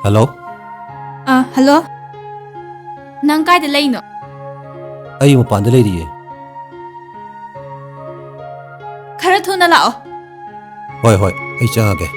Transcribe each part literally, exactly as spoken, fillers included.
Hello? ꯑ, hello? ꯅꯪ ꯀꯥꯏꯗ ꯂꯩꯅꯣ? ꯑꯩ ꯃꯄꯥꯟꯗ ꯂꯩꯔꯤꯌꯦ꯫ ꯈꯔ ꯊꯨꯅ ꯂꯥꯛꯑꯣ꯫ ꯍꯣꯏ, ꯍꯣꯏ, ꯑꯩ ꯆꯪꯉꯒꯦ꯫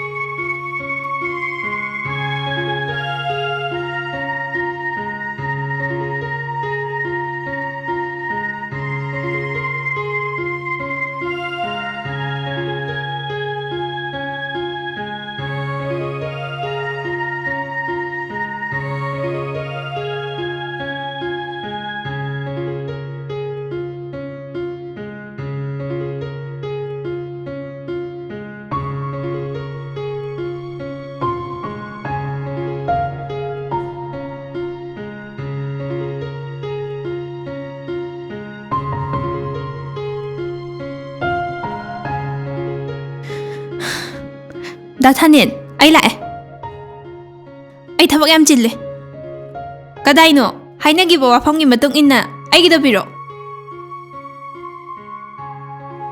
ꯗꯥ ꯊꯥꯅꯤꯜ, ꯑꯩ ꯂꯥꯛꯑꯦ꯫ ꯑꯩ ꯊꯕꯛ ꯌꯥꯝ ꯆꯤꯜꯂꯦ꯫ ꯀꯗꯥꯏꯅꯣ? ꯍꯥꯏꯅꯈꯤꯕ ꯋꯥꯐꯝꯒꯤ ꯃꯇꯨꯡ ꯏꯟꯅ ꯑꯩꯒꯤꯗꯣ ꯄꯤꯔꯛꯑꯣ꯫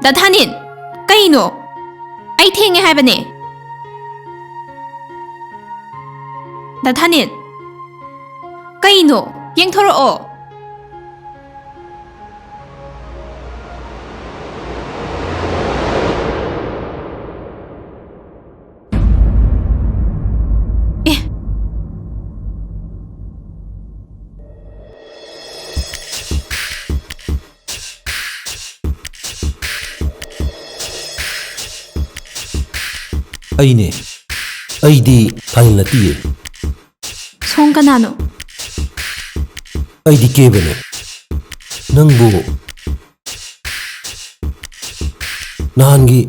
ꯗꯥ ꯊꯥꯅꯤꯜ, ꯀꯩꯅꯣ? ꯑꯩ ꯊꯦꯡꯉꯦ ꯍꯥꯏꯕꯅꯦ꯫ ꯗꯥ ꯊꯥꯅꯤꯜ, ꯀꯩꯅꯣ? ꯌꯦꯡꯊꯣꯔꯛꯑꯣ꯫ ꯑꯦ꯫ ꯑꯩꯅꯦ꯫ ꯑꯩꯗꯤ ꯊꯥꯅꯤꯜ ꯅꯠꯇꯤꯌꯦ꯫ ꯁꯣꯝ ꯀꯅꯥꯅꯣ? ꯑꯩꯗꯤ ꯀꯦꯕꯅꯦ꯫ ꯅꯪꯕꯨ ꯅꯍꯥꯟꯒꯤ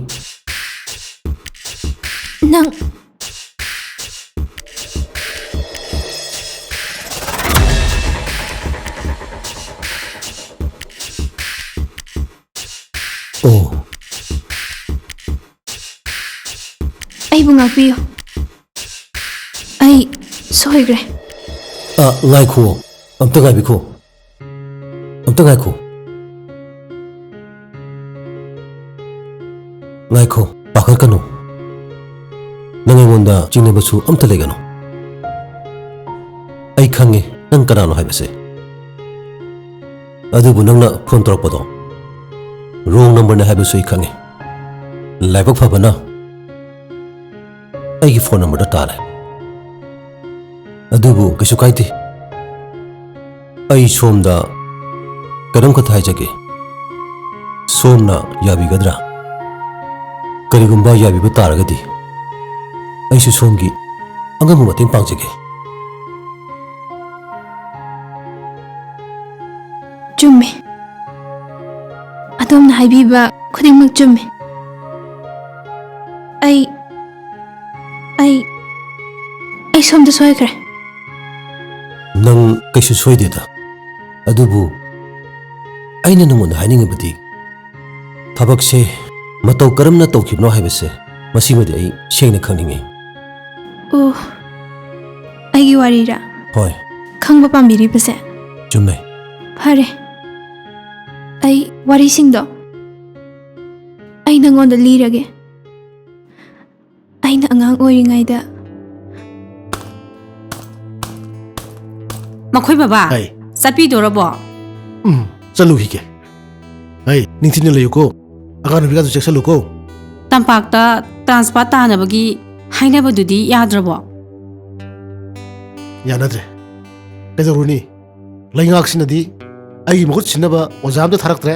ꯅꯪ ꯑꯣ꯫ ꯑꯩꯕꯨ ꯉꯥꯛꯄꯤꯌꯨ꯫ ꯑꯩ ꯁꯣꯏꯈ꯭ꯔꯦ꯫ ꯑ, ꯉꯥꯏꯈꯣ꯫ ꯑꯝꯇ ꯉꯥꯏꯕꯤꯈꯣ꯫ ꯑꯝꯇ ꯉꯥꯏꯈꯣ꯫ ꯉꯥꯏꯈꯣ, ꯄꯥꯈꯠꯀꯅꯨ꯫ ꯅꯪ ꯑꯩꯉꯣꯟꯗ ꯆꯤꯡꯅꯕꯁꯨ ꯑꯝꯇ ꯂꯩꯒꯅꯨ꯫ ꯑꯩ ꯈꯪꯉꯤ ꯅꯪ ꯀꯅꯥꯅꯣ ꯍꯥꯏꯕꯁꯦ꯫ ꯑꯗꯨꯕꯨ ꯅꯪꯅ ꯐꯣꯟ ꯇꯧꯔꯛꯄꯗꯣ ꯔꯣꯡ ꯅꯝꯕꯔꯅꯤ ꯍꯥꯏꯕꯁꯨ ꯑꯩ ꯈꯪꯉꯤ꯫ ꯂꯥꯏꯕꯛ ꯐꯕꯅ ꯑꯩꯒꯤ ꯐꯣꯟ ꯅꯝꯕꯔꯗ ꯇꯥꯔꯦ꯫ ꯑꯗꯨꯕꯨ ꯀꯩꯁꯨ ꯀꯥꯏꯗꯦ꯫ ꯑꯩ ꯁꯣꯝꯗ ꯀꯩꯅꯣꯝꯈꯛꯇ ꯍꯥꯏꯖꯒꯦ꯫ ꯁꯣꯝꯅ ꯌꯥꯕꯤꯒꯗ꯭ꯔꯥ? ꯀꯔꯤꯒꯨꯝꯕ ꯌꯥꯕꯤꯕ ꯇꯥꯔꯒꯗꯤ ꯑꯩꯁꯨ ꯁꯣꯝꯒꯤ ꯑꯉꯝꯕ ꯃꯇꯦꯡ ꯄꯥꯡꯖꯒꯦ꯫ ꯆꯨꯝꯃꯦ꯫ ꯑꯗꯣꯝꯅ ꯍꯥꯏꯕꯤꯕ ꯈꯨꯗꯤꯡꯃꯛ ꯆꯨꯝꯃꯦ꯫ ꯑꯩ, ꯑꯩ, ꯑꯩ ꯁꯣꯝꯗ ꯁꯣꯏꯈ꯭ꯔꯦ꯫ ꯅꯪ ꯀꯩꯁꯨ ꯁꯣꯏꯗꯦꯗ꯫ ꯑꯗꯨꯕꯨ ꯑꯩꯅ ꯅꯉꯣꯟꯗ ꯍꯥꯏꯅꯤꯡꯉꯤꯕꯗꯤ, ꯊꯕꯛꯁꯦ ꯃꯇꯧ ꯀꯔꯝꯅ ꯇꯧꯈꯤꯕꯅꯣ ꯍꯥꯏꯕꯁꯦ, ꯃꯁꯤꯃꯗꯤ ꯑꯩ ꯁꯦꯡꯅ ꯈꯪꯅꯤꯡꯉꯤ꯫ ꯑꯣ, ꯑꯩꯒꯤ ꯋꯥꯔꯤꯔꯥ? ꯍꯣꯏ꯫ ꯈꯪꯕ ꯄꯥꯝꯕꯤꯔꯤꯕꯁꯦ? ꯆꯨꯝꯃꯦ꯫ ꯐꯔꯦ꯫ ꯑꯩ ꯋꯥꯔꯤꯁꯤꯡꯗꯣ ꯑꯩ ꯅꯉꯣꯟꯗ ꯂꯤꯔꯒꯦ꯫ ꯑꯩꯅ ꯑꯉꯥꯡ ꯑꯣꯏꯔꯤꯉꯩꯗ ꯃꯈꯣꯏ ꯕꯕꯥ, ꯍꯥꯏ꯫ ꯆꯠꯄꯤꯗꯣꯔꯕꯣ? ꯎꯝ, ꯆꯠꯂꯨꯈꯤꯒꯦ꯫ ꯍꯥꯏ, ꯅꯤꯡꯊꯤꯅ ꯂꯩꯌꯨꯀꯣ꯫ ꯑꯉꯥꯡ ꯅꯨꯄꯤꯒꯥꯗꯨ ꯆꯦꯛꯁꯜꯂꯨꯀꯣ꯫ ꯇꯝꯄꯥꯛꯇ ꯇ꯭ꯔꯥꯟꯁꯐꯔ ꯇꯥꯅꯕꯒꯤ ꯍꯥꯏꯅꯕꯗꯨꯗꯤ ꯌꯥꯗ꯭ꯔꯕꯣ? ꯌꯥꯅꯗ꯭ꯔꯦ꯫ ꯀꯩꯗꯧꯔꯨꯅꯤ? ꯂꯩꯉꯥꯛꯁꯤꯅꯗꯤ ꯑꯩꯒꯤ ꯃꯍꯨꯠ ꯁꯤꯟꯅꯕ ꯑꯣꯖꯥ ꯑꯝꯇ ꯊꯥꯔꯛꯇ꯭ꯔꯦ꯫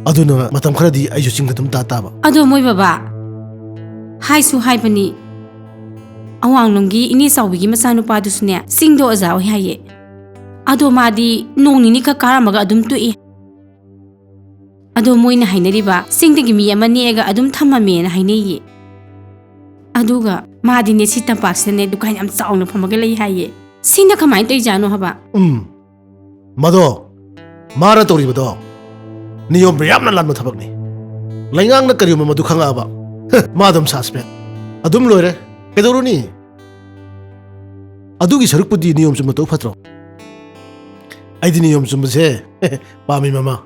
ꯑꯗꯨꯅ ꯃꯇꯝ ꯈꯔꯗꯤ ꯑꯩꯁꯨ ꯆꯤꯡꯗ ꯑꯗꯨꯝ ꯇꯥ ꯇꯥꯕ꯫ ꯑꯗꯣ ꯃꯣꯏ ꯕꯕꯥ, ꯍꯥꯏꯁꯨ ꯍꯥꯏꯕꯅꯤ, ꯑꯋꯥꯡꯂꯣꯝꯒꯤ ꯏꯅꯦ ꯆꯥꯎꯕꯤꯒꯤ ꯃꯆꯥꯅꯨꯄꯥꯗꯨꯁꯨꯅꯦ, ꯆꯤꯡꯗ ꯑꯣꯖꯥ ꯑꯣꯏ ꯍꯥꯏꯌꯦ꯫ ꯑꯗꯣ ꯃꯥꯗꯤ ꯅꯣꯡ ꯅꯤꯅꯤ ꯈꯛ ꯀꯥꯔꯝꯃꯒ ꯑꯗꯨꯝ ꯇꯣꯛꯏ꯫ ꯑꯗꯣ ꯃꯣꯏꯅ ꯍꯥꯏꯅꯔꯤꯕ, ꯆꯤꯡꯗꯒꯤ ꯃꯤ ꯑꯃ ꯅꯦꯛꯑꯒ ꯑꯗꯨꯝ ꯊꯝꯃꯝꯃꯦꯅ ꯍꯥꯏꯅꯩꯌꯦ꯫ ꯑꯗꯨꯒ ꯃꯥꯗꯤꯅꯦ, ꯁꯤ ꯇꯝꯄꯥꯛꯁꯤꯗꯅꯦ, ꯗꯨꯀꯥꯟ ꯌꯥꯝ ꯆꯥꯎꯅ ꯐꯝꯃꯒ ꯂꯩ ꯍꯥꯏꯌꯦ꯫ ꯁꯤꯅ ꯀꯃꯥꯏꯅ ꯇꯧꯔꯤꯖꯥꯠꯅꯣ ꯍꯥꯏꯕ? ꯎꯝ, ꯃꯗꯣ, ꯃꯥꯅ ꯇꯧꯔꯤꯕꯗꯣ ꯅꯤꯌꯣꯝ ꯌꯥꯝꯅ ꯂꯥꯟꯕ ꯊꯕꯛꯅꯤ꯫ ꯂꯩꯉꯥꯛꯅ ꯀꯔꯤꯒꯨꯝꯕ ꯃꯗꯨ ꯈꯪꯉꯛꯑꯕ, ꯍ, ꯃꯥ ꯑꯗꯨꯝ suspend꯫ ꯑꯗꯨꯝ ꯂꯣꯏꯔꯦ꯫ ꯀꯩꯗꯧꯔꯨꯅꯤ? ꯑꯗꯨꯒꯤ ꯁꯔꯨꯛꯄꯨꯗꯤ ꯅꯤꯌꯣꯝ ꯆꯨꯝꯅ ꯇꯧ ꯐꯠꯇ꯭ꯔꯣ? ꯑꯩꯗꯤ ꯅꯤꯌꯣꯝ ꯆꯨꯝꯕꯁꯦ ꯄꯥꯝꯃꯤ, ꯃꯃꯥ꯫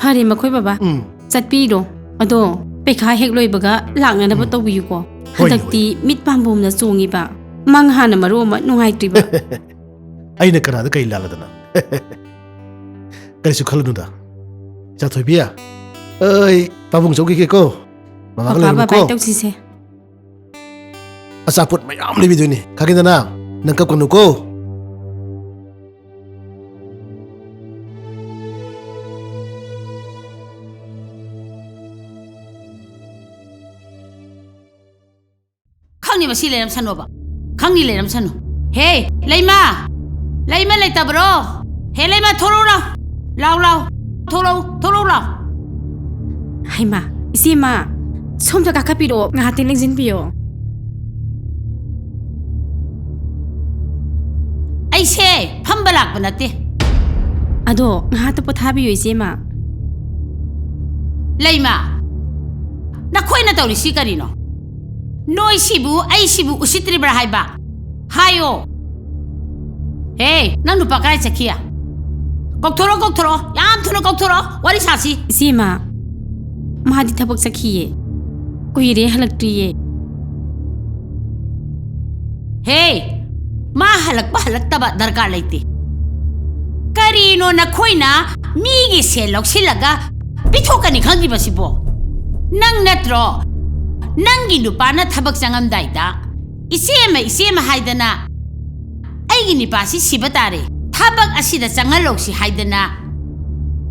ꯐꯔꯦ, ꯃꯈꯣꯏ ꯕꯕꯥ꯫ ꯎꯝ꯫ ꯆꯠꯄꯤꯔꯣ꯫ ꯑꯗꯣ ꯄꯩꯈꯥ ꯍꯦꯛ ꯂꯣꯏꯕꯒ ꯂꯥꯛꯅꯅꯕ ꯎꯝ꯫ ꯇꯧꯕꯤꯌꯨꯀꯣ꯫ ꯍꯣꯏꯅꯦ, ꯍꯟꯗꯛꯇꯤ ꯍꯣꯏꯅꯦ꯫ ꯃꯤꯠ ꯄꯥꯝꯕꯣꯝꯅ ꯆꯣꯡꯉꯤꯕ꯫ ꯃꯪ ꯍꯥꯟꯅ ꯃꯔꯨ ꯑꯃ ꯅꯨꯡꯉꯥꯏꯇ꯭ꯔꯤꯕ꯫ ꯑꯩꯅ ꯀꯅꯥꯗ ꯀꯩ ꯂꯥꯜꯂꯗꯅ? ꯀꯔꯤꯁꯨ ꯈꯜꯂꯨꯅꯨꯗ꯫ ꯏꯆꯥ ꯊꯣꯏꯕꯤ, ꯑꯩ ꯄꯥꯕꯨꯡ ꯆꯧꯈꯤꯒꯦꯀꯣ꯫ ꯃꯃꯥꯒ ꯄꯄꯥ, ꯂꯩꯔꯝꯃꯨꯀꯣ꯫ ꯕꯥꯏ ꯕꯥꯏ ꯇꯧꯁꯤꯁꯦ꯫ ꯑꯆꯥꯄꯣꯠ ꯃꯌꯥꯝ ꯂꯩꯕꯤꯗꯣꯏꯅꯦ, ꯈꯪꯉꯦꯗꯅ? ꯅꯪ ꯀꯞꯀꯅꯨꯀꯣ꯫ ꯈꯪꯅꯤ, ꯃꯁꯤ ꯂꯩꯔꯝꯁꯅꯣꯕ꯫ ꯈꯪꯅꯤ, ꯂꯩꯔꯝꯁꯅꯨ꯫ ꯍꯦ, ꯂꯩꯃ! ꯂꯩꯃ ꯂꯩꯇꯕ꯭ꯔꯣ? ꯍꯦ, ꯂꯩꯃ, ꯊꯣꯛꯂꯛꯎ ꯂꯥꯎ꯫ ꯂꯥꯎ, ꯂꯥꯎ꯫ ꯊꯣꯛꯂꯛꯎ, ꯊꯣꯛꯂꯛꯎ ꯂꯥꯎ꯫ ꯍꯩꯃꯥ, ꯏꯆꯦꯃ, ꯁꯣꯝꯗ ꯀꯥꯈꯠꯄꯤꯔꯛꯑꯣ, ꯉꯥꯏꯍꯥꯛꯇꯪ ꯂꯦꯡꯁꯤꯟꯕꯤꯌꯣ꯫ ꯑꯩꯁꯦ ꯐꯝꯕ ꯂꯥꯛꯄ ꯅꯠꯇꯦ꯫ ꯑꯗꯣ ꯉꯥꯏꯍꯥꯛꯇ ꯄꯣꯊꯥꯕꯤꯌꯨ, ꯏꯆꯦꯃ꯫ ꯂꯩꯃ, ꯅꯈꯣꯏꯅ ꯇꯧꯔꯤꯁꯤ ꯀꯔꯤꯅꯣ? ꯅꯣꯏꯁꯤꯕꯨ ꯑꯩꯁꯤꯕꯨ ꯎꯁꯤꯠꯇ꯭ꯔꯤꯕ꯭ꯔꯥ ꯍꯥꯏꯕ? ꯍꯥꯏꯌꯣ꯫ ꯍꯦ, ꯅꯪ ꯅꯨꯄꯥ ꯀꯗꯥꯏ ꯆꯠꯈꯤ? ꯀꯧꯊꯣꯔꯛꯑꯣ, ꯀꯧꯊꯣꯔꯛꯑꯣ, ꯌꯥꯝ ꯊꯨꯅ ꯀꯧꯊꯣꯔꯛꯑꯣ, ꯋꯥꯔꯤ ꯁꯥꯁꯤ꯫ ꯏꯆꯦꯃ, ꯃꯥꯗꯤ ꯊꯕꯛ ꯆꯠꯈꯤꯌꯦ, ꯀꯨꯏꯔꯦ ꯍꯜꯂꯛꯇ꯭ꯔꯤꯌꯦ꯫ ꯍꯦ, ꯃꯥ ꯍꯜꯂꯛꯄ ꯍꯜꯂꯛꯇꯕ ꯗꯔꯀꯥꯔ ꯂꯩꯇꯦ꯫ ꯀꯔꯤꯅꯣ ꯅꯈꯣꯏꯅ ꯃꯤꯒꯤ ꯁꯦꯜ ꯂꯧꯁꯤꯜꯂꯒ ꯄꯤꯊꯣꯛꯀꯅꯤ ꯈꯪꯗ꯭ꯔꯤꯕꯁꯤꯕꯣ? ꯅꯪ ꯅꯠꯇ꯭ꯔꯣ ꯅꯪꯒꯤ ꯅꯨꯄꯥꯅ ꯊꯕꯛ ꯆꯪꯉꯝꯗꯥꯏꯗ, "ꯏꯆꯦꯃ, ꯏꯆꯦꯃ" ꯍꯥꯏꯗꯅ, "ꯑꯩꯒꯤ ꯅꯨꯄꯥꯁꯤ ꯁꯤꯕ ꯇꯥꯔꯦ, ꯊꯕꯛ ꯑꯁꯤꯗ ꯆꯪꯍꯜꯂꯧꯁꯤ" ꯍꯥꯏꯗꯅ,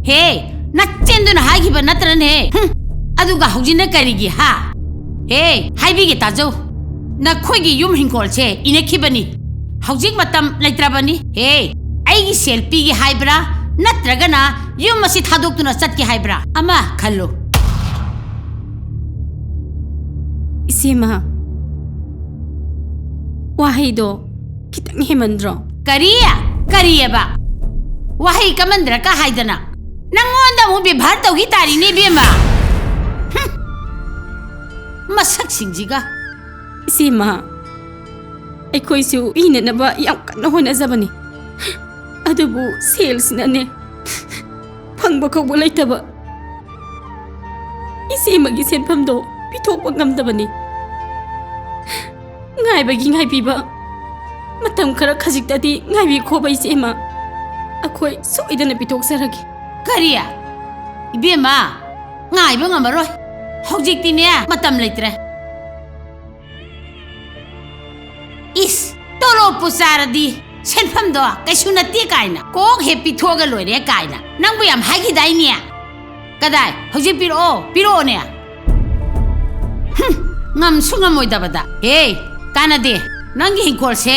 ꯍꯦ, ꯅꯆꯦꯟꯗꯨꯅ ꯍꯥꯏꯈꯤꯕ ꯅꯠꯇ꯭ꯔꯅꯦ? ꯍꯨꯝ, ꯑꯗꯨꯒ ꯍꯧꯖꯤꯛꯅ ꯀꯔꯤꯒꯤ, ꯍꯥ? ꯍꯦ, ꯍꯥꯏꯕꯤꯒꯦ ꯇꯥꯖꯧ꯫ ꯅꯈꯣꯏꯒꯤ ꯌꯨꯝ ꯍꯤꯡꯈꯣꯜꯁꯦ ꯏꯅꯈꯤꯕꯅꯤ꯫ ꯍꯧꯖꯤꯛ ꯃꯇꯝ ꯂꯩꯇ꯭ꯔꯕꯅꯤ꯫ ꯍꯦ, ꯑꯩꯒꯤ ꯁꯦꯜ ꯄꯤꯒꯦ ꯍꯥꯏꯕ꯭ꯔꯥ, ꯅꯠꯇ꯭ꯔꯒꯅ ꯌꯨꯝ ꯑꯁꯤ ꯊꯥꯗꯣꯛꯇꯨꯅ ꯆꯠꯀꯦ ꯍꯥꯏꯕ꯭ꯔꯥ? ꯑꯃ ꯈꯜꯂꯨ꯫ ꯏꯆꯦꯃ, ꯋꯥꯍꯩꯗꯣ ꯈꯤꯇꯪ ꯍꯦꯃꯟꯗ꯭ꯔꯣ? ꯀꯔꯤ? ꯀꯔꯤꯑꯕ? ꯋꯥꯍꯩ ꯀꯃꯟꯗ꯭ꯔꯀ ꯍꯥꯏꯗꯅ ꯅꯪꯉꯣꯟꯗ ꯑꯃꯨꯛ ꯕꯦꯚꯥꯔ ꯇꯧꯈꯤ ꯇꯥꯔꯤꯅꯦ, ꯏꯕꯦꯝꯃ꯫ ꯍꯨꯝ! ꯃꯁꯛꯁꯤꯡꯁꯤꯒ꯫ ꯏꯆꯦꯃ, ꯑꯩꯈꯣꯏꯁꯨ ꯄꯤꯅꯅꯕ ꯌꯥꯝ ꯀꯟꯅ ꯍꯣꯠꯅꯖꯕꯅꯤ, ꯑꯗꯨꯕꯨ ꯁꯦꯜꯁꯤꯅꯅꯦ, ꯐꯪꯕ ꯀꯧꯕ ꯂꯩꯇꯕ꯫ ꯏꯆꯦꯃꯒꯤ ꯁꯦꯟꯐꯝꯗꯣ ꯄꯤꯊꯣꯛꯄ ꯉꯝꯗꯕꯅꯤ꯫ ꯉꯥꯏꯕꯒꯤ ꯉꯥꯏꯕꯤꯕ꯫ ꯃꯇꯝ ꯈꯔ ꯈꯖꯤꯛꯇꯗꯤ ꯉꯥꯏꯕꯤꯈꯣꯕ, ꯏꯆꯦꯃ꯫ ꯑꯩꯈꯣꯏ ꯁꯣꯏꯗꯅ ꯄꯤꯊꯣꯛꯆꯔꯒꯦ꯫ ꯀꯔꯤ? ꯏꯕꯦꯝꯃ, ꯉꯥꯏꯕ ꯉꯝꯃꯔꯣꯏ꯫ ꯍꯧꯖꯤꯛꯇꯤꯅꯦ, ꯃꯇꯝ ꯂꯩꯇ꯭ꯔꯦ꯫ ꯏꯁ, ꯇꯣꯂꯣꯞꯄꯨ ꯆꯥꯔꯗꯤ ꯁꯦꯟꯐꯝꯗꯣ ꯀꯩꯁꯨ ꯅꯠꯇꯦ ꯀꯥꯏꯅ, ꯀꯣꯛ ꯍꯦꯛ ꯄꯤꯊꯣꯛꯑꯒ ꯂꯣꯏꯔꯦ ꯀꯥꯏꯅ ꯅꯪꯕꯨ ꯌꯥꯝ ꯍꯥꯏꯈꯤꯗꯥꯏꯅꯦ? ꯀꯗꯥꯏ? ꯍꯧꯖꯤꯛ ꯄꯤꯔꯛꯑꯣ, ꯄꯤꯔꯛꯑꯣꯅꯦ꯫ ꯍꯨꯝ, ꯉꯝꯁꯨ ꯉꯝꯃꯣꯏꯗꯕꯗ꯫ ꯍꯦ, ꯀꯥꯟꯅꯗꯦ꯫ ꯅꯪꯒꯤ ꯍꯤꯡꯈꯣꯜꯁꯦ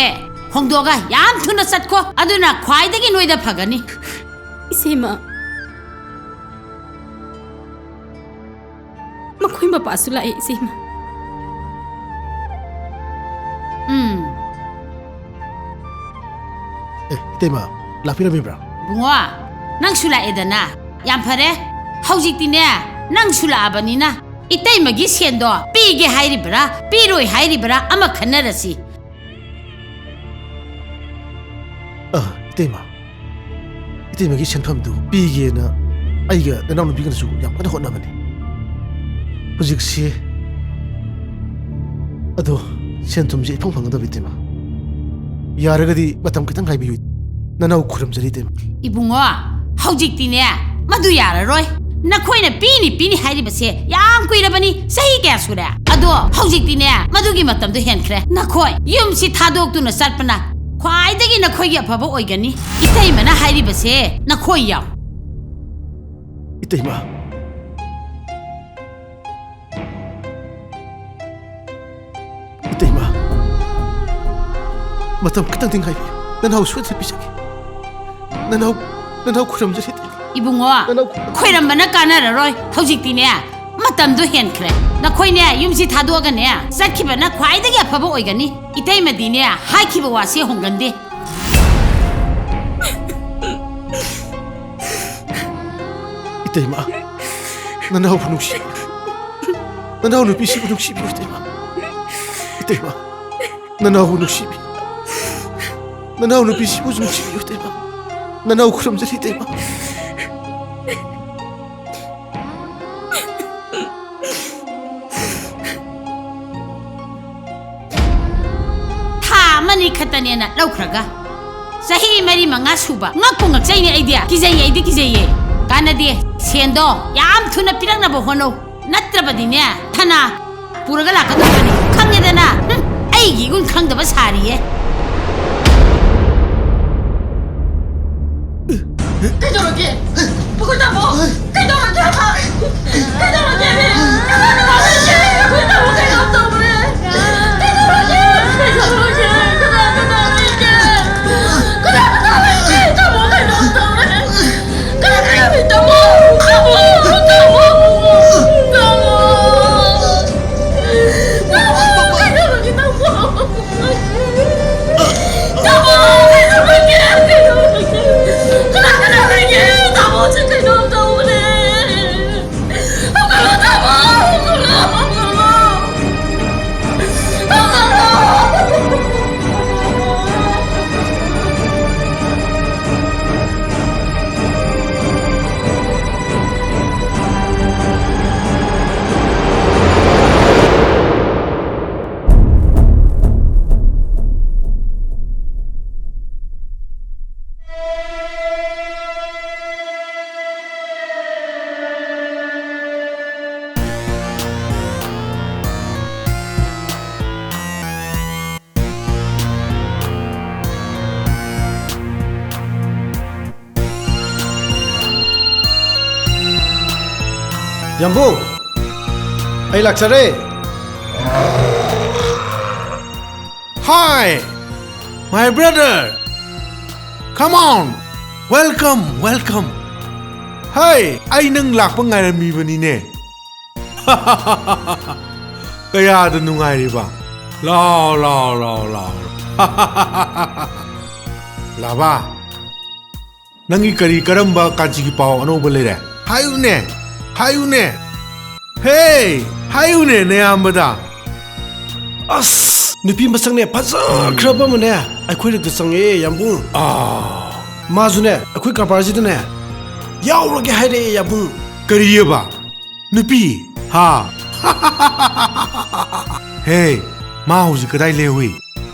ꯍꯣꯡꯗꯣꯛꯑꯒ ꯌꯥꯝ ꯊꯨꯅ ꯆꯠꯈꯣ꯫ ꯑꯗꯨꯅ ꯈ꯭ꯋꯥꯏꯗꯒꯤ ꯅꯣꯏꯗ ꯐꯒꯅꯤ꯫ ꯏꯆꯦꯃ, ꯃꯈꯣꯏ ꯃꯄꯥꯁꯨ ꯂꯥꯛꯑꯦ, ꯏꯆꯦꯃ꯫ ꯎꯝ꯫ ꯑꯦ, ꯏꯇꯩꯃ, ꯂꯥꯛꯄꯤꯔꯝꯃꯤꯕ꯭ꯔꯥ? ꯕꯨꯡꯉꯣ, ꯅꯪꯁꯨ ꯂꯥꯛꯑꯦꯗꯅ꯫ ꯌꯥꯝ ꯐꯔꯦ꯫ ꯍꯧꯖꯤꯛꯇꯤꯅꯦ, ꯅꯪꯁꯨ ꯂꯥꯛꯑꯕꯅꯤꯅ, ꯏꯇꯩꯃꯒꯤ ꯁꯦꯟꯗꯣ ꯄꯤꯒꯦ ꯍꯥꯏꯔꯤꯕ꯭ꯔꯥ, ꯄꯤꯔꯣꯏ ꯍꯥꯏꯔꯤꯕ꯭ꯔꯥ, ꯑꯃ ꯈꯟꯅꯔꯁꯤ꯫ ꯑ, ꯏꯇꯩꯃ, ꯏꯇꯩꯃꯒꯤ ꯁꯦꯟꯐꯝꯗꯨ ꯄꯤꯒꯦꯅ ꯑꯩꯒ ꯅꯅꯥꯎꯅꯨꯄꯤꯒꯅꯁꯨ ꯌꯥꯝ ꯀꯟꯅ ꯍꯣꯠꯅꯕꯅꯤ꯫ ꯍꯧꯖꯤꯛꯁꯤ, ꯑꯗꯣ, ꯁꯦꯟ ꯊꯨꯝꯁꯦ ꯏꯐꯪ ꯐꯪꯒꯗꯕ, ꯏꯇꯩꯃ꯫ ꯌꯥꯔꯒꯗꯤ ꯃꯇꯝ ꯈꯤꯇꯪ ꯉꯥꯏꯕꯤꯌꯨ꯫ ꯅꯅꯥꯎ ꯈꯨꯔꯨꯝꯖꯔꯤ, ꯏꯇꯩꯃ꯫ ꯏꯕꯨꯡꯉꯣ, ꯍꯧꯖꯤꯛꯇꯤꯅꯦ, ꯃꯗꯨ ꯌꯥꯔꯔꯣꯏ꯫ ꯅꯈꯣꯏꯅ ꯄꯤꯅꯤ, ꯄꯤꯅꯤ ꯍꯥꯏꯔꯤꯕꯁꯦ ꯌꯥꯝ ꯀꯨꯏꯔꯕꯅꯤ, ꯆꯍꯤ ꯀꯌꯥ ꯁꯨꯔꯦ? ꯑꯗꯣ ꯍꯧꯖꯤꯛꯇꯤꯅꯦ, ꯃꯗꯨꯒꯤ ꯃꯇꯝꯗꯣ ꯍꯦꯟꯈ꯭ꯔꯦ꯫ ꯅꯈꯣꯏ ꯌꯨꯝꯁꯤ ꯊꯥꯗꯣꯛꯇꯨꯅ ꯆꯠꯄꯅ ꯈ꯭ꯋꯥꯏꯗꯒꯤ ꯅꯈꯣꯏꯒꯤ ꯑꯐꯕ ꯑꯣꯏꯒꯅꯤ꯫ ꯏꯇꯩꯃꯅ ꯍꯥꯏꯔꯤꯕꯁꯦ ꯅꯈꯣꯏ ꯌꯥꯎ꯫ ꯏꯇꯩꯃ꯫ ꯏꯇꯩꯃ꯫ ꯃꯇꯝ ꯈꯤꯇꯪꯗꯤ ꯉꯥꯏꯕꯤꯌꯨ꯫ ꯅꯅꯥꯎ ꯁꯣꯏꯗꯅ ꯄꯤꯖꯒꯦ꯫ ꯅꯅꯥꯎ, ꯅꯅꯥꯎ ꯈꯨꯔꯨꯝꯖꯔꯤ, ꯏꯇꯩꯃ꯫ ꯏꯕꯨꯡꯉꯣ, ꯅꯅꯥꯎ ꯈꯨꯔꯨꯝ- ꯈꯣꯏꯔꯝꯕꯅ ꯀꯥꯟꯅꯔꯔꯣꯏ꯫ ꯍꯧꯖꯤꯛꯇꯤꯅꯦ, ꯃꯇꯝꯗꯣ ꯍꯦꯟꯈ꯭ꯔꯦ꯫ ꯅꯈꯣꯏꯅꯦ, ꯌꯨꯝꯁꯤ ꯊꯥꯗꯣꯛꯑꯒꯅꯦ, ꯆꯠꯈꯤꯕꯅ ꯈ꯭ꯋꯥꯏꯗꯒꯤ ꯑꯐꯕ ꯑꯣꯏꯒꯅꯤ꯫ ꯏꯇꯩꯃꯗꯤꯅꯦ, ꯍꯥꯏꯈꯤꯕ ꯋꯥꯁꯦ ꯍꯣꯡꯒꯟꯗꯦ꯫ ꯏꯇꯩꯃ, ꯅꯅꯥꯎꯕꯨ ꯅꯨꯡꯁꯤ-, ꯅꯅꯥꯎ ꯅꯨꯄꯤꯁꯤꯕꯨ ꯅꯨꯡꯁꯤꯕꯤꯌꯨ, ꯏꯇꯩꯃ꯫ ꯏꯇꯩꯃ, ꯅꯅꯥꯎꯕꯨ ꯅꯨꯡꯁꯤꯕꯤ-, ꯅꯅꯥꯎ ꯅꯨꯄꯤꯁꯤꯕꯨꯁꯨ ꯅꯨꯡꯁꯤꯕꯤꯌꯨ, ꯏꯇꯩꯃ꯫ ꯅꯅꯥꯎ ꯈꯨꯔꯨꯝꯖꯔꯤ, ꯏꯇꯩꯃ꯫ ꯈꯛꯇꯅꯦꯅ ꯂꯧꯈ꯭ꯔꯒ꯫ ꯆꯍꯤ ꯃꯔꯤ ꯃꯉꯥ ꯁꯨꯕ꯫ ꯉꯛꯄꯨ ꯉꯛꯆꯩꯅꯦ ꯑꯩꯗꯤ꯫ ꯀꯤꯖꯩꯌꯦ, ꯑꯩꯗꯤ ꯀꯤꯖꯩꯌꯦ꯫ ꯀꯥꯟꯅꯗꯦ꯫ ꯁꯦꯟꯗꯣ ꯌꯥꯝ ꯊꯨꯅ ꯄꯤꯔꯛꯅꯕ ꯍꯣꯠꯅꯧ꯫ ꯅꯠꯇ꯭ꯔꯕꯗꯤꯅꯦ, ꯊꯅꯥ ꯄꯨꯔꯒ ꯂꯥꯛꯀꯗꯧꯕꯅꯤ꯫ ꯈꯪꯉꯦꯗꯅ꯫ ꯍꯨꯝ, ꯑꯩꯒꯤ ꯏꯒꯨꯟ ꯈꯪꯗꯕ ꯁꯥꯔꯤꯌꯦ꯫ ꯀꯩꯗꯧꯔꯒꯦ? ꯑꯩꯈꯣꯏ ꯇꯥꯃꯣ! ꯀꯩꯗꯧꯔꯒꯦ ꯍꯥꯏꯕ? ꯀꯩꯗꯧꯔꯒꯦ? ꯀꯅꯥ ꯀꯅꯥ ꯂꯩꯒꯦ? ꯑꯩꯈꯣꯏ ꯇꯥꯃꯣ ꯀꯩꯅꯣꯝ ꯇꯧꯔꯦ꯫ ꯀꯩꯗꯧꯔꯒꯦ? ꯀꯩꯗꯧꯔꯒꯦ? ꯀꯅꯥ ꯀꯅꯥ ꯂꯩꯒꯦ? ꯀꯅꯥ ꯀꯅꯥ ꯂꯩꯒꯦ? ꯇꯥꯃꯣ ꯀꯩꯅꯣꯝ ꯇꯧꯔꯦ꯫ ꯀꯅꯥ ꯀꯅꯥ ꯂꯩ? ꯇꯥꯃꯣ! ꯇꯥꯃꯣ! ꯇꯥꯃꯣ! ꯇꯥꯃꯣ! ꯇꯥꯃꯣ! ꯀꯩꯗꯧꯔꯒꯦ ꯇꯥꯃꯣ? ꯇꯥꯃꯣ! ꯀꯩꯗꯧꯔꯒꯦ? ꯀꯩꯗꯧꯔꯒꯦ? ꯀꯅꯥ ꯀꯅꯥ ꯂꯩꯒꯦ? ꯇꯥꯃꯣꯁꯦ ꯀꯩꯅꯣꯝ ꯇꯧꯔꯦ꯫ ꯍꯧꯒꯠꯂꯣ, ꯇꯥꯃꯣ! ꯍꯧꯒꯠꯂꯣ! ꯍꯧꯒꯠꯂꯣ! ꯍꯧꯒꯠꯂꯣ! ꯌꯥꯝꯕꯨꯡ, ꯑꯩ ꯂꯥꯛꯆꯔꯦ꯫ Hi, my brother. Come on. Welcome, welcome. Hey, ꯑꯩ ꯅꯪ ꯂꯥꯛꯄ ꯉꯥꯏꯔꯝꯃꯤꯕꯅꯤꯅꯦ꯫ ꯀꯌꯥꯗ ꯅꯨꯡꯉꯥꯏꯔꯤꯕ? ꯂꯥꯎ, ꯂꯥꯎ, ꯂꯥꯎ, ꯂꯥꯎ꯫ ꯂꯥꯕꯥ, ꯅꯪꯒꯤ ꯀꯔꯤ ꯀꯔꯝꯕ ꯀꯥꯟꯆꯤꯒꯤ ꯄꯥꯎ ꯑꯅꯧꯕ ꯂꯩꯔꯦ? ꯍꯥꯏꯌꯨꯅꯦ, ꯍꯥꯏꯌꯨꯅꯦ꯫ ꯍꯦ, ꯍꯥꯏꯌꯨꯅꯦ ꯅꯌꯥꯝꯕꯗ꯫ ꯑꯁ, ꯅꯨꯄꯤ ꯃꯁꯛꯅꯦ ꯐꯖꯈ꯭ꯔꯕ ꯑꯃꯅꯦ ꯑꯩꯈꯣꯏ ꯂꯛꯇ ꯆꯪꯉꯛꯑꯦ, ꯌꯥꯝꯕꯨꯡ꯫ ꯑꯥ꯫ ꯃꯥꯁꯨꯅꯦ ꯑꯩꯈꯣꯏ ꯀꯔꯕꯥꯔꯁꯤꯗꯅꯦ ꯌꯥꯎꯔꯒꯦ ꯍꯥꯏꯔꯛꯑꯦ, ꯌꯥꯝꯕꯨꯡ꯫ ꯀꯔꯤꯑꯕ? ꯅꯨꯄꯤ? ꯍꯥ? ꯍꯦ, ꯃꯥ ꯍꯧꯖꯤꯛ ꯀꯗꯥꯏ ꯂꯩꯍꯧꯏ?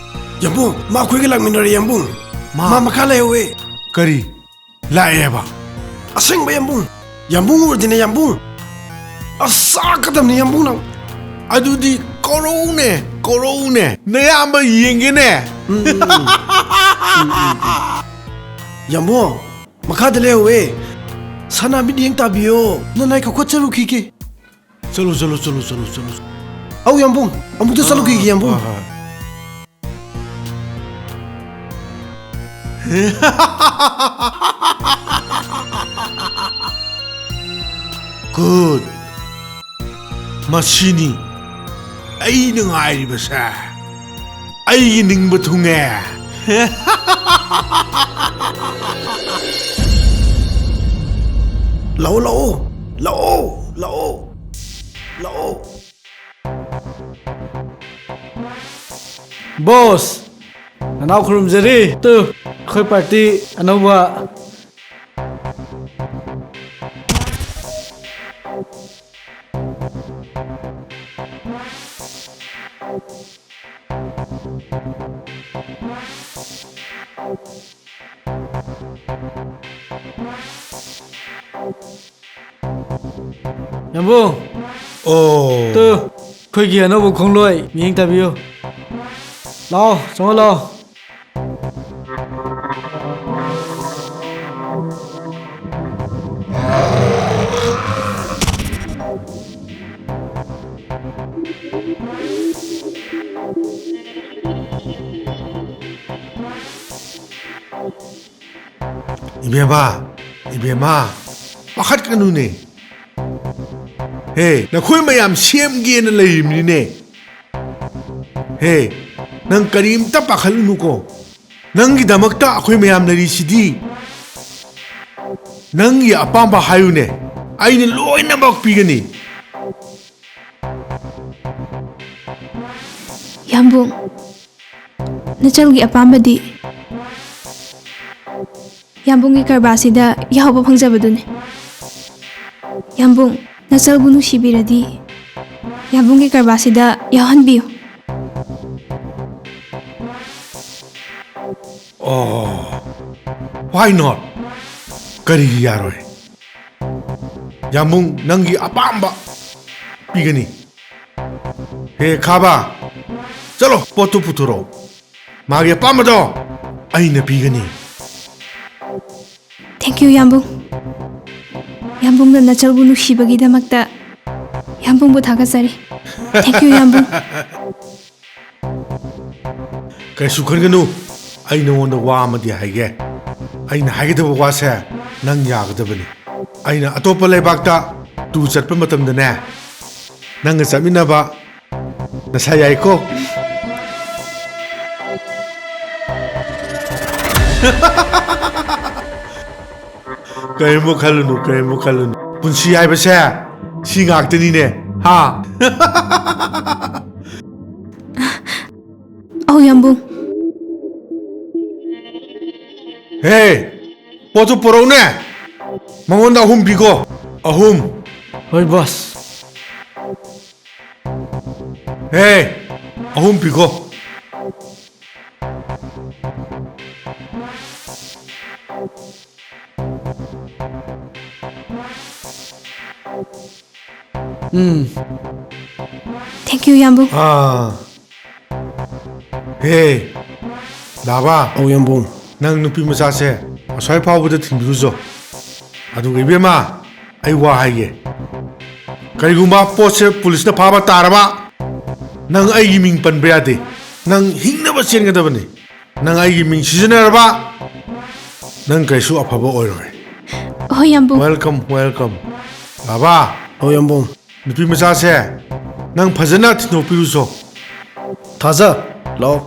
ꯌꯥꯝꯕꯨꯡ, ꯃꯥ ꯑꯩꯈꯣꯏꯒ ꯂꯥꯛꯃꯤꯟꯅꯔꯦ, ꯌꯥꯝꯕꯨꯡ꯫ ꯃꯥ? ꯃꯥ ꯃꯈꯥ ꯂꯩꯍꯧꯋꯦ꯫ ꯀꯔꯤ? ꯂꯥꯛꯑꯦꯕ? ꯑꯁꯦꯡꯕ, ꯌꯥꯝꯕꯨꯡ꯫ ꯌꯥꯝꯕꯨꯡ ꯎꯔꯗꯤꯅꯦ, ꯌꯥꯝꯕꯨꯡ꯫ ꯑꯁ, ꯆꯥꯛꯀꯗꯕꯅꯤ, ꯌꯥꯝꯕꯨꯡ, ꯅꯪ꯫ ꯑꯗꯨꯗꯤ ꯀꯧꯔꯛꯎꯅꯦ, ꯀꯧꯔꯛꯎꯅꯦ꯫ ꯅꯌꯥꯝꯕ ꯌꯦꯡꯒꯦꯅꯦ꯫ ꯎꯝ, ꯎꯝ, ꯎꯝ꯫ ꯎꯝ, ꯎꯝ, ꯎꯝ꯫ ꯌꯥꯝꯕꯨꯡ, ꯃꯈꯥꯗ ꯂꯩꯍꯧꯋꯦ꯫ ꯁꯅꯥ ꯃꯤꯠꯌꯦꯡ ꯇꯥꯕꯤꯌꯣ꯫ ꯅꯅꯥꯏ ꯀꯧꯈꯠꯆꯔꯨꯈꯤꯒꯦ꯫ ꯆꯠꯂꯣ, ꯆꯠꯂꯣ, ꯆꯠꯂꯣ, ꯆꯠꯂꯣ, ꯆꯠꯂꯣ꯫ ꯑꯧ, ꯌꯥꯝꯕꯨꯡ, ꯑꯃꯨꯛꯇ ꯆꯠꯂꯨꯈꯤꯒꯦ, ꯌꯥꯝꯕꯨꯡ꯫ ꯍꯣꯏ, ꯍꯣꯏ꯫ Good. ꯃꯁꯤꯅꯤ ꯑꯩꯅ ꯉꯥꯏꯔꯤꯕꯁꯦ꯫ ꯑꯩꯒꯤ ꯅꯤꯡꯕ ꯊꯨꯡꯉꯦ꯫ ꯂꯥꯛꯑꯣ, ꯂꯥꯛꯑꯣ, ꯂꯥꯛꯑꯣ, ꯂꯥꯛꯑꯣ, ꯂꯥꯛꯑꯣ꯫ ꯕꯣꯁ, ꯅꯅꯥꯎ ꯈꯨꯔꯨꯝꯖꯔꯤ꯫ ꯇꯨ, ꯑꯩꯈꯣꯏ ꯄꯥꯔꯇꯤ ꯑꯅꯧꯕ꯫ ꯌꯥꯝꯕꯨꯡ꯫ ꯑꯣ꯫ ꯇꯨ, ꯑꯩꯈꯣꯏꯒꯤ ꯑꯅꯧꯕ ꯈꯣꯡꯂꯣꯏ, ꯃꯤꯠꯌꯦꯡ ꯇꯥꯕꯤꯌꯨ꯫ ꯂꯥꯛꯑꯣ, ꯆꯪꯉꯣ ꯂꯥꯛꯑꯣ꯫ ꯏꯕꯦꯝꯃ, ꯏꯕꯦꯝꯃ, ꯄꯥꯈꯠꯀꯅꯨꯅꯦ꯫ ꯍꯦ, ꯅꯈꯣꯏ ꯃꯌꯥꯝ ꯁꯦꯝꯒꯦꯅ ꯂꯩꯔꯤꯕꯅꯤꯅꯦ꯫ ꯍꯦ, ꯅꯪ ꯀꯔꯤꯝꯇ ꯄꯥꯈꯠꯂꯨꯅꯨꯀꯣ꯫ ꯅꯪꯒꯤꯗꯃꯛꯇ ꯑꯩꯈꯣꯏ ꯃꯌꯥꯝ ꯂꯩꯔꯤꯁꯤꯗꯤ꯫ ꯅꯪꯒꯤ ꯑꯄꯥꯝꯕ ꯍꯥꯏꯌꯨꯅꯦ, ꯑꯩꯅ ꯂꯣꯏꯅꯃꯛ ꯄꯤꯒꯅꯤ꯫ ꯌꯥꯝꯕꯨꯡ, ꯅꯆꯜꯒꯤ ꯑꯄꯥꯝꯕꯗꯤ ꯌꯥꯝꯕꯨꯡꯒꯤ ꯀꯔꯕꯥꯔꯁꯤꯗ ꯌꯥꯎꯕ ꯐꯪꯖꯕꯗꯨꯅꯤ꯫ ꯌꯥꯝꯕꯨꯡ, ꯅꯆꯜꯕꯨ ꯅꯨꯡꯁꯤꯕꯤꯔꯗꯤ ꯌꯥꯝꯕꯨꯡꯒꯤ ꯀꯔꯕꯥꯔꯁꯤꯗ ꯌꯥꯎꯍꯟꯕꯤꯌꯨ꯫ ꯑꯣ, why not? ꯀꯔꯤꯒꯤ ꯌꯥꯔꯣꯏ? ꯌꯥꯝꯕꯨꯡ, ꯅꯪꯒꯤ ꯑꯄꯥꯝꯕ ꯄꯤꯒꯅꯤ꯫ ꯍꯦ ꯈꯥꯕ, ꯆꯠꯂꯣ, ꯄꯣꯠꯇꯨ ꯄꯨꯊꯣꯔꯛꯑꯣ꯫ ꯃꯥꯒꯤ ꯑꯄꯥꯝꯕꯗꯣ ꯑꯩꯅ ꯄꯤꯒꯅꯤ꯫ Thank you, ꯌꯥꯝꯕꯨꯡ꯫ ꯌꯥꯝꯕꯨꯡꯅ ꯅꯆꯜꯕꯨ ꯅꯨꯡꯁꯤꯕꯒꯤꯗꯃꯛꯇ ꯌꯥꯝꯕꯨꯡꯕꯨ ꯊꯥꯒꯠꯆꯔꯤ꯫ Thank you, ꯌꯥꯝꯕꯨꯡ꯫ ꯀꯩꯁꯨ ꯈꯟꯒꯅꯨ, ꯑꯩ ꯅꯉꯣꯟꯗ ꯋꯥ ꯑꯃꯗꯤ ꯍꯥꯏꯒꯦ꯫ ꯑꯩꯅ ꯍꯥꯏꯒꯗꯕ ꯋꯥꯁꯦ ꯅꯪ ꯌꯥꯒꯗꯕꯅꯤ꯫ ꯑꯩꯅ ꯑꯇꯣꯞꯄ ꯂꯩꯕꯥꯛꯇ ꯇꯨ ꯆꯠꯄ ꯃꯇꯝꯗꯅꯦ, ꯅꯪꯒ ꯆꯠꯃꯤꯟꯅꯕ ꯅꯁꯥ ꯌꯥꯏꯀꯣ? ꯀꯔꯤꯝꯕꯨ ꯈꯜꯂꯨꯅꯨ, ꯀꯔꯤꯝꯕꯨ ꯈꯜꯂꯨꯅꯨ꯫ ꯄꯨꯟꯁꯤ ꯍꯥꯏꯕꯁꯦ ꯁꯤ ꯉꯥꯛꯇꯅꯤꯅꯦ, ꯍꯥ? ꯑꯧ, ꯌꯥꯝꯕꯨꯡ꯫ ꯍꯦ, ꯄꯣꯠꯇꯨ ꯄꯨꯔꯛꯎꯅꯦ꯫ ꯃꯉꯣꯟꯗ ꯑꯍꯨꯝ ꯄꯤꯀꯣ꯫ ꯑꯍꯨꯝ꯫ ꯍꯣꯏ, ꯕꯣꯁ꯫ ꯍꯦ, ꯑꯍꯨꯝ ꯄꯤꯀꯣ꯫ ꯎꯝ꯫ Thank you, ꯌꯥꯝꯕꯨꯡ꯫ ꯑꯥ꯫ ꯍꯦ, ꯗꯥꯕꯥ꯫ ꯑꯧ, ꯌꯥꯝꯕꯨꯡ꯫ ꯅꯪ ꯅꯨꯄꯤ ꯃꯆꯥꯁꯦ ꯑꯁ꯭ꯋꯥꯏ ꯐꯥꯎꯕꯗ ꯊꯤꯟꯕꯤꯔꯨꯆꯣ꯫ ꯑꯗꯨꯒ ꯏꯕꯦꯝꯃ, ꯑꯩ ꯋꯥ ꯍꯥꯏꯒꯦ꯫ ꯀꯔꯤꯒꯨꯝꯕ ꯄꯣꯠꯁꯦ ꯄꯨꯂꯤꯁꯅ ꯐꯥꯕ ꯇꯥꯔꯕ, ꯅꯪ ꯑꯩꯒꯤ ꯃꯤꯡ ꯄꯟꯕ ꯌꯥꯗꯦ꯫ ꯅꯪ ꯍꯤꯡꯅꯕ ꯆꯦꯟꯒꯗꯕꯅꯤ꯫ ꯅꯪ ꯑꯩꯒꯤ ꯃꯤꯡ ꯁꯤꯖꯤꯟꯅꯔꯕ, ꯅꯪ ꯀꯩꯁꯨ ꯑꯐꯕ ꯑꯣꯏꯔꯣꯏ꯫ ꯍꯣꯏ, ꯌꯥꯝꯕꯨꯡ꯫ Welcome, welcome꯫ ꯕꯥꯕꯥ, ꯑꯧ, ꯌꯥꯝꯕꯨꯡ꯫ ꯅꯨꯄꯤ ꯃꯆꯥꯁꯦ ꯅꯪ ꯐꯖꯅ ꯊꯤꯟꯗꯣꯛꯄꯤꯔꯨꯆꯣ꯫ ꯊꯥꯖ, ꯂꯥꯛꯑꯣ꯫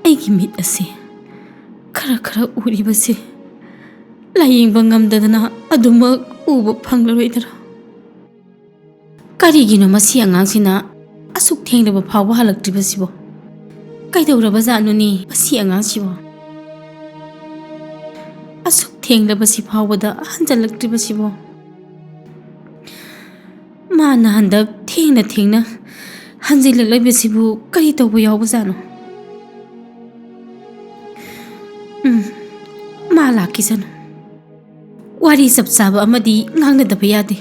ꯑꯩꯒꯤ ꯃꯤꯠ ꯑꯁꯤ ꯈꯔ ꯈꯔ ꯎꯔꯤꯕꯁꯤ ꯂꯥꯌꯦꯡꯕ ꯉꯝꯗꯗꯅ ꯑꯗꯨꯃꯛ ꯎꯕ ꯐꯪꯂꯔꯣꯏꯗ꯭ꯔꯥ? ꯀꯔꯤꯒꯤꯅꯣ ꯃꯁꯤ ꯑꯉꯥꯡꯁꯤꯅ ꯑꯁꯨꯛ ꯊꯦꯡꯂꯕ ꯐꯥꯎꯕ ꯍꯜꯂꯛꯇ꯭ꯔꯤꯕꯁꯤꯕꯣ? ꯀꯩꯗꯧꯔꯕꯖꯥꯠꯅꯣꯅꯦ ꯃꯁꯤ ꯑꯉꯥꯡꯁꯤꯕꯣ? ꯑꯁꯨꯛ ꯊꯦꯡꯂꯕꯁꯤ ꯐꯥꯎꯕꯗ ꯍꯟꯖꯜꯂꯛꯇ꯭ꯔꯤꯕꯁꯤꯕꯣ? ꯃꯥꯅ ꯍꯟꯗꯛ ꯊꯦꯡꯅ ꯊꯦꯡꯅ ꯍꯟꯖꯤꯜꯂꯛꯂꯤꯕꯁꯤꯕꯨ ꯀꯔꯤ ꯇꯧꯕ ꯌꯥꯎꯕꯖꯥꯠꯅꯣ? ꯎꯝ, ꯃꯥ ꯂꯥꯛꯈꯤꯁꯅꯨ꯫ ꯋꯥꯔꯤ ꯆꯞ ꯆꯥꯕ ꯑꯃꯗꯤ ꯉꯥꯡꯅꯗꯕ ꯌꯥꯗꯦ꯫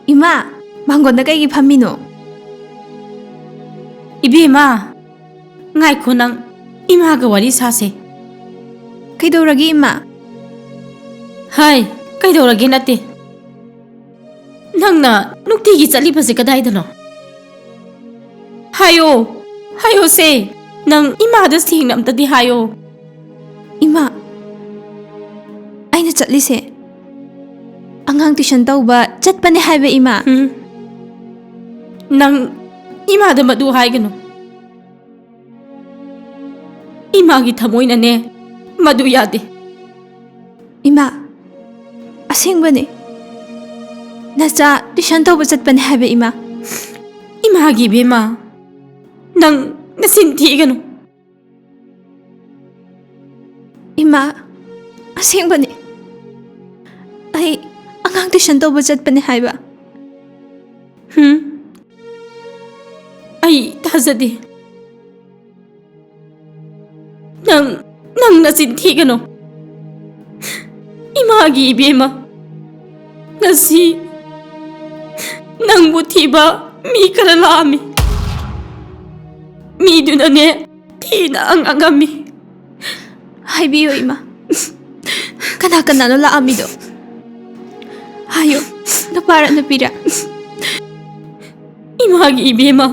ꯏꯃꯥ, ꯃꯥꯡꯒꯣꯟꯗ ꯀꯩꯒꯤ ꯐꯝꯃꯤꯅꯣ? ꯏꯕꯦꯝꯃ, ꯉꯥꯏꯈꯣ ꯅꯪ, ꯏꯃꯥꯒ ꯋꯥꯔꯤ ꯁꯥꯁꯦ꯫ ꯀꯩꯗꯧꯔꯒꯦ ꯏꯃꯥ? ꯍꯥꯏ, ꯀꯩꯗꯧꯔꯒꯦ ꯅꯠꯇꯦ꯫ ꯅꯪꯅ ꯅꯨꯡꯇꯤꯒꯤ ꯆꯠꯂꯤꯕꯁꯦ ꯀꯗꯥꯏꯗꯅꯣ? ꯍꯥꯏꯌꯣ, ꯍꯥꯏꯌꯣꯁꯦ꯫ ꯅꯪ ꯏꯃꯥꯗ ꯁꯦꯡꯅ ꯑꯝꯇꯗꯤ ꯍꯥꯏꯌꯣ꯫ ꯏꯃꯥ, ꯑꯩꯅ ꯆꯠꯂꯤꯁꯦ ꯑꯉꯥꯡ tuition ꯇꯧꯕ ꯆꯠꯄꯅꯦ ꯍꯥꯏꯕ, ꯏꯃꯥ꯫ ꯎꯝ꯫ ꯅꯪ ꯏꯃꯥꯗ ꯃꯗꯨ ꯍꯥꯏꯒꯅꯨ꯫ ꯏꯃꯥꯒꯤ ꯊꯃꯣꯏꯅꯅꯦ, ꯃꯗꯨ ꯌꯥꯗꯦ꯫ ꯏꯃꯥ, ꯑꯁꯦꯡꯕꯅꯦ꯫ ꯅꯆꯥ tuition ꯇꯧꯕ ꯆꯠꯄꯅꯦ ꯍꯥꯏꯕ, ꯏꯃꯥ꯫ ꯏꯃꯥꯒꯤ ꯏꯕꯦꯝꯃ, ꯅꯪ ꯅꯆꯤꯟ ꯊꯤꯒꯅꯨ꯫ ꯏꯃꯥ, ꯑꯁꯦꯡꯕꯅꯦ꯫ ꯑꯩ ꯑꯉꯥꯡ tuition ꯇꯧꯕ ꯆꯠꯄꯅꯦ ꯍꯥꯏꯕ꯫ ꯍꯨꯝ? ꯑꯩ ꯊꯥꯖꯗꯦ꯫ ꯅꯪ, ꯅꯪ ꯅꯆꯤꯟ ꯊꯤꯒꯅꯨ꯫ ꯏꯃꯥꯒꯤ ꯏꯕꯦꯝꯃ, ꯉꯁꯤ ꯅꯪꯕꯨ ꯊꯤꯕ ꯃꯤ ꯈꯔ ꯂꯥꯛꯑꯝꯃꯤ꯫ ꯃꯤꯗꯨꯅꯅꯦ, ꯊꯤꯅ ꯉꯥꯡꯉꯝꯃꯤ꯫ ꯍꯥꯏꯕꯤꯌꯨ, ꯏꯃꯥ꯫ ꯀꯅꯥ ꯀꯅꯥꯅꯣ ꯂꯥꯛꯑꯝꯃꯤꯗꯣ? ꯍꯥꯏꯌꯨ, ꯅꯨꯄꯥꯔ ꯅꯨꯄꯤꯔ? ꯏꯃꯥꯒꯤ ꯏꯕꯦꯝꯃ,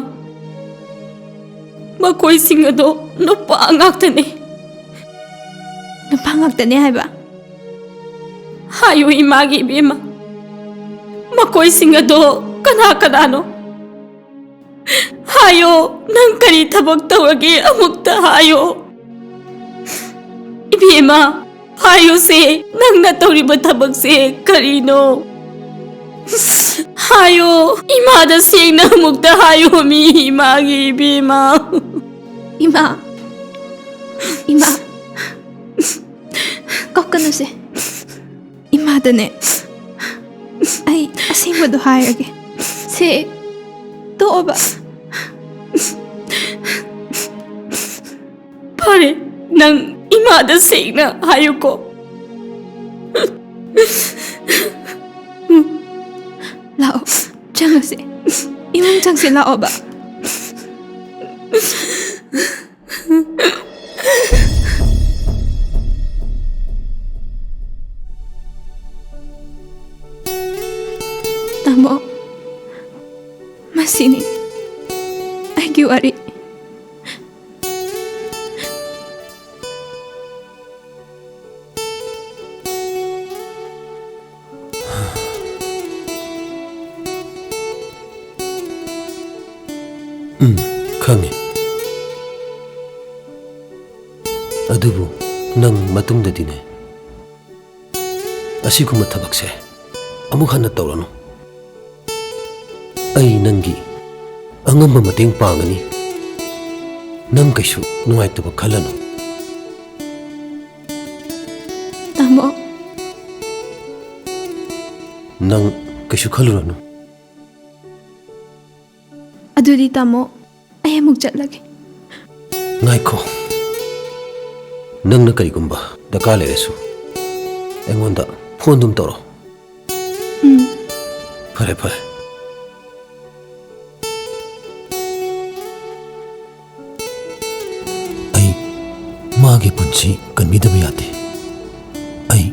ꯃꯈꯣꯏꯁꯤꯡ ꯑꯗꯣ ꯅꯨꯄꯥ ꯉꯥꯛꯇꯅꯦ꯫ ꯅꯨꯄꯥ ꯉꯥꯛꯇꯅꯦ ꯍꯥꯏꯕ? ꯍꯥꯏꯌꯨ, ꯏꯃꯥꯒꯤ ꯏꯕꯦꯝꯃ, ꯃꯈꯣꯏꯁꯤꯡ ꯑꯗꯣ ꯀꯅꯥ ꯀꯅꯥꯅꯣ? ꯍꯥꯏꯌꯣ, ꯅꯪ ꯀꯔꯤ ꯊꯕꯛ ꯇꯧꯔꯒꯦ? ꯑꯃꯨꯛꯇ ꯍꯥꯏꯌꯣ꯫ ꯏꯕꯦꯝꯃ, ꯍꯥꯏꯌꯨꯁꯦ, ꯅꯪꯅ ꯇꯧꯔꯤꯕ ꯊꯕꯛꯁꯦ ꯀꯔꯤꯅꯣ? ꯍꯥꯏꯌꯣ, ꯏꯃꯥꯗ ꯁꯦꯡꯅ ꯑꯃꯨꯛꯇ ꯍꯥꯏꯌꯣ, ꯃꯤ ꯏꯃꯥꯒꯤ ꯏꯕꯦꯝꯃ꯫ ꯏꯃꯥ, ꯏꯃꯥ, ꯀꯞꯀꯅꯨꯁꯦ꯫ ꯏꯃꯥꯗꯅꯦ ꯑꯩ ꯑꯁꯦꯡꯕꯗꯣ ꯍꯥꯏꯔꯒꯦ꯫ ꯁꯦ, ꯇꯣꯛꯑꯣꯕ꯫ ꯐꯔꯦ, ꯅꯪ ꯏꯃꯥꯗ ꯁꯦꯡꯅ ꯍꯥꯏꯌꯨꯀꯣ꯫ ꯂꯥꯛꯑꯣ, ꯆꯪꯉꯁꯦ꯫ ꯏꯃꯨꯡ ꯆꯪꯁꯦ, ꯂꯥꯛꯑꯣꯕ꯫ ꯇꯥꯃꯣ, ꯃꯁꯤꯅꯤ ꯑꯩꯒꯤ ꯋꯥꯔꯤ꯫ ꯎꯝ, ꯈꯪꯉꯦ꯫ ꯑꯗꯨꯕꯨ ꯅꯪ ꯃꯇꯨꯡꯗꯗꯤꯅꯦ, ꯑꯁꯤꯒꯨꯝꯕ ꯊꯕꯛꯁꯦ ꯑꯃꯨꯛ ꯍꯟꯅ ꯇꯧꯔꯅꯨ꯫ ꯑꯩ ꯅꯪꯒꯤ ꯑꯉꯝꯕ ꯃꯇꯦꯡ ꯄꯥꯡꯒꯅꯤ꯫ ꯅꯪ ꯀꯩꯁꯨ ꯅꯨꯡꯉꯥꯏꯇꯕ ꯈꯜꯂꯅꯨ꯫ ꯇꯥꯃꯣ꯫ ꯅꯪ ꯀꯩꯁꯨ ꯈꯜꯂꯨꯔꯅꯨ꯫ ꯑꯗꯨꯗꯤ ꯇꯥꯃꯣ, ꯑꯩ ꯑꯃꯨꯛ ꯆꯠꯂꯒꯦ꯫ ꯉꯥꯏꯈꯣ꯫ ꯅꯪꯅ ꯀꯔꯤꯒꯨꯝꯕ ꯗꯔꯀꯥꯔ ꯂꯩꯔꯁꯨ ꯑꯩꯉꯣꯟꯗ ꯐꯣꯟ ꯑꯗꯨꯝ ꯇꯧꯔꯣ꯫ ꯎꯝ꯫ ꯐꯔꯦ, ꯐꯔꯦ꯫ ꯑꯩ ꯃꯥꯒꯤ ꯄꯨꯟꯁꯤ ꯀꯟꯕꯤꯗꯕ ꯌꯥꯗꯦ꯫ ꯑꯩ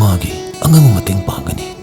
ꯃꯥꯒꯤ ꯑꯉꯝꯕ ꯃꯇꯦꯡ ꯄꯥꯡꯒꯅꯤ꯫